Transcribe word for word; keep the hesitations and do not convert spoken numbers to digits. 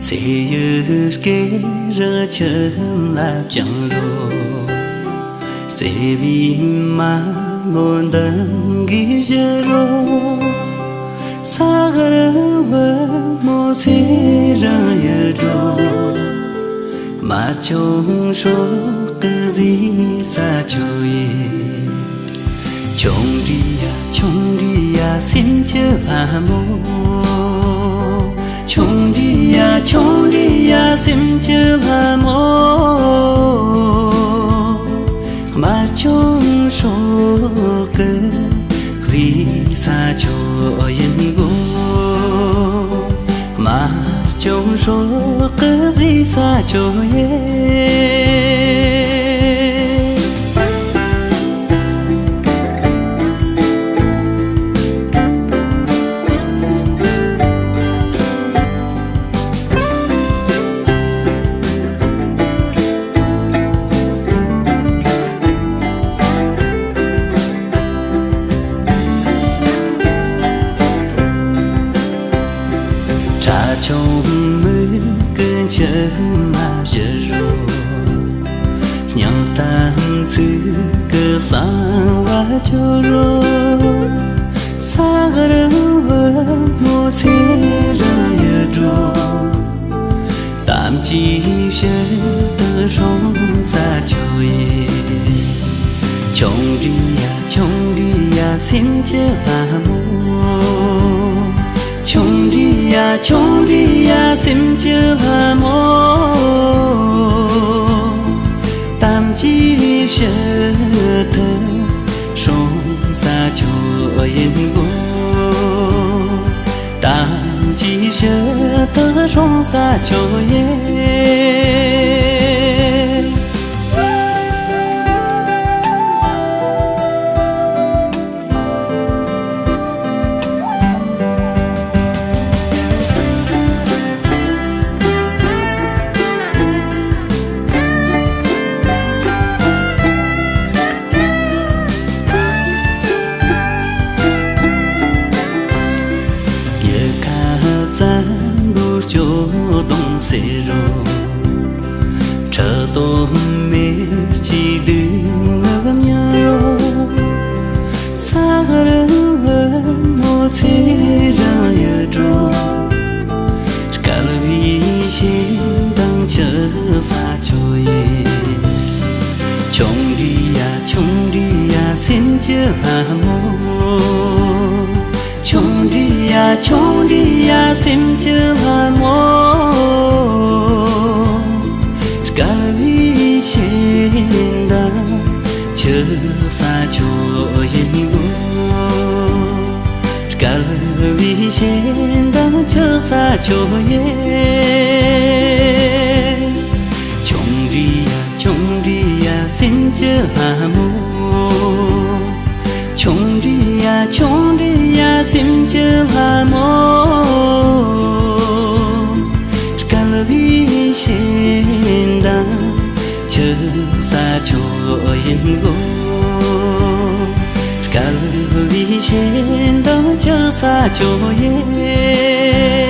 ཚེ་ཡི་སྐེད་རགས་ཁྱིམ་ལ་བཅིངས་རོགས། བརྩེ་བའི་མ་ལོ་འདི་གིས་བཞུ་རོགས། ས་གར་བུ་མོ་ཚེ་རིང་ཡི་འགྲོ། དམར་ཆུང་སྲོག་གི་ཟས་ཟ་ཆོག་ཡེ། ཆུང་འདྲིས་ཡ་ཆུང་འདྲིས་ཡ་སེམས་ཀྱི་ལྷ་མོ། ཆུང་འདྲིས་ཡ་ཆུང་འདྲིས་ཡ་སེམས་ཀྱི་ལྷ་མོ། དམར་ཆུང་སྲོག་གི་ཟས་ཟ་ཆོག་ཡིན་གོ། དམར་ཆུང་སྲོག་གི་ཟས་ཟ་ཆོག་ཡེ། ཁྲ་ཆུང་མིག་གི་མཆི་མ་བཞུ་རོགས། སྙིང་གཏམ་ཚིག་གི་གསང་བ་བཅོལ་རོགས། ས་གར་བུ་མོ་ཚེ་རིང་ཡི་འགྲོ། གཏམ་གྱི་ཕྱིར་དུ་སྲོག་ཟ་ཆོག་ཡེ། ཆུང་འདྲིས་ཡ་ཆུང་འདྲིས་ཡ་སེམས་ཀྱི་ལྷ་མོ། ཆུང་འདྲིས་ཡ་ཆུང་འདྲིས་ཡ་སེམས་ཀྱི་ལྷ་མོ། གཏམ་གྱི་ཕྱིར་དུ་སྲོག་ཟ་ཆོག་ཡིན་གོ། གཏམ་གྱི་ཕྱིར་དུ་སྲོག་ཟ་ཆོག་ཡེ། ཡུལ་ཁ་བཙན་པོར་སྐྱོ་གདུང་སེལ་རོགས། ཁྲག་དོག་མེ་ལྕེ་སྡུག་བསྔལ་མྱང་རོགས། ས་གར་བུ་མོ་ཚེ་རིང་ཡི་འགྲོ། བསྐལ་པའི་ཞེ་སྡང་ཆུ་ཟ་ཆོག་ཡེ། ཆུང་འདྲིས་ཡ་ཆུང་འདྲིས་ཡ་སེམས་ཀྱི་ལྷ་མོ། ཆུང་འདྲིས་ཡ་ཆུང་འདྲིས་ཡ་སེམས་ཀྱི་ལྷ་མོ། བསྐལ་པའི་ཞེ་སྡང་ཆུ་ཟ་ཆོག་ཡིན་གོ། བསྐལ་པའི་ཞེ་སྡང་ཆུ་ཟ་ཆོག་ཡེ། ཆུང་འདྲིས་ཡ་ཆུང་འདྲིས་ཡ་སེམས་ཀྱི་ལྷ་མོ། ཆུང་འདྲིས་ཡ་ཆུང་འདྲིས་ཡ་སེམས་ཀྱི་ལྷ་མོ། བསྐལ་པའི་ཞེ་སྡང་ཆུ་ཟ་ཆོག་ཡིན་གོ། བསྐལ་པའི་ཞེ་སྡང་ཆུ་ཟ་ཆོག་ཡེ།